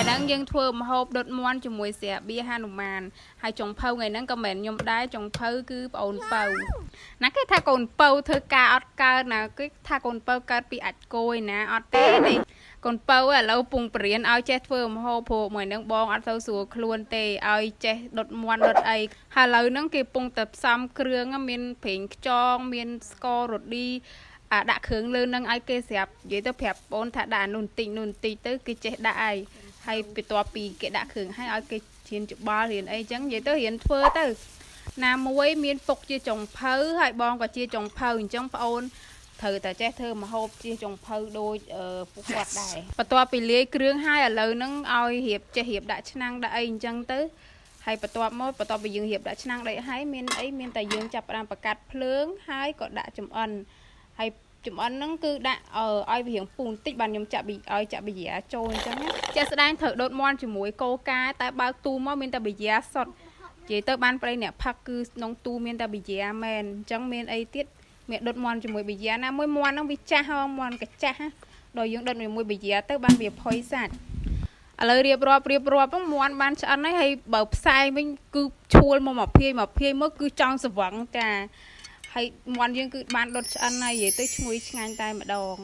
ហ្នឹងយើងធ្វើម្ហូបដុតមាន់ជាមួយស្រាបៀរហនុមានហើយចុងភៅថ្ងៃហ្នឹងក៏មិនមែនខ្ញុំដែរចុងភៅគឺប្អូនពៅណាគេថាកូនពៅធ្វើការអត់កើតណាគេថាកូនពៅកើតពីអាចគោឯណាអត់ទេនេះកូនពៅឥឡូវពងបរៀនឲ្យចេះធ្វើម្ហូបព្រោះមួយហ្នឹងបងអត់ទៅស្រួលខ្លួនទេឲ្យចេះដុតមាន់ដុតអីហើយឥឡូវហ្នឹងគេពងតែផ្សំគ្រឿងមានប្រេងខ្យងមានស្កររ៉ឌី អាដាក់គ្រឿងលើនឹងឲ្យគេស្រាប់និយាយទៅប្រាប់បងថាដាក់អានោះបន្តិចនោះបន្តិចទៅគេចេះដាក់ឲ្យហើយបន្ទាប់ពីគេដាក់គ្រឿងឲ្យឲ្យគេរៀនច្បល់រៀនអីចឹងនិយាយទៅរៀនធ្វើទៅណាមួយមានពុកជាចុងភៅហើយបងក៏ជាចុងភៅអញ្ចឹងប្អូនត្រូវតែចេះធ្វើម្ហូបជាចុងភៅដូចអឺពួកគាត់ដែរបន្ទាប់ពីលាយគ្រឿងហើយឥឡូវហ្នឹងឲ្យរៀបចេះរៀបដាក់ឆ្នាំងដាក់អីអញ្ចឹងទៅហើយបន្ទាប់មកបន្ទាប់ពីយើងរៀបដាក់ឆ្នាំងដាក់ហើយមានអីមានតែយើងចាប់ផ្ដើមប្រកាត់ភ្លើងហើយក៏ដាក់ចំអិនហើយ ចំអិនហ្នឹងគឺដាក់ឲ្យវារៀងពូបន្តិចបានខ្ញុំចាក់ប៊ីឲ្យចាក់ប៊ីយ៉ាចូលអញ្ចឹងណាជាក់ស្ដែងត្រូវដុតមាន់ជាមួយកូកាតែបើកទូមកមានតែប៊ីយ៉ាសុទ្ធនិយាយទៅបានប្តីអ្នកផឹកគឺក្នុងទូមានតែប៊ីយ៉ាមែនអញ្ចឹងមានអីទៀតមានដុតមាន់ជាមួយប៊ីយ៉ាណាមួយមាន់ហ្នឹងវាចាស់ហងមាន់កាចាស់ដល់យើងដុតជាមួយប៊ីយ៉ាទៅបានវាផុយសាច់ឥឡូវរៀបរាប់រៀបរាប់ហ្នឹងមាន់បានឆ្អិនហើយហើយបើផ្សែងវិញគឺឈួលមកមកភាយមកភាយមកគឺចង់ស្វឹងចា ហើយមាន់យើងគឺបានដុតឆ្អិនហើយនិយាយទៅឈ្ងុយឆ្ងាញ់តែម្ដង។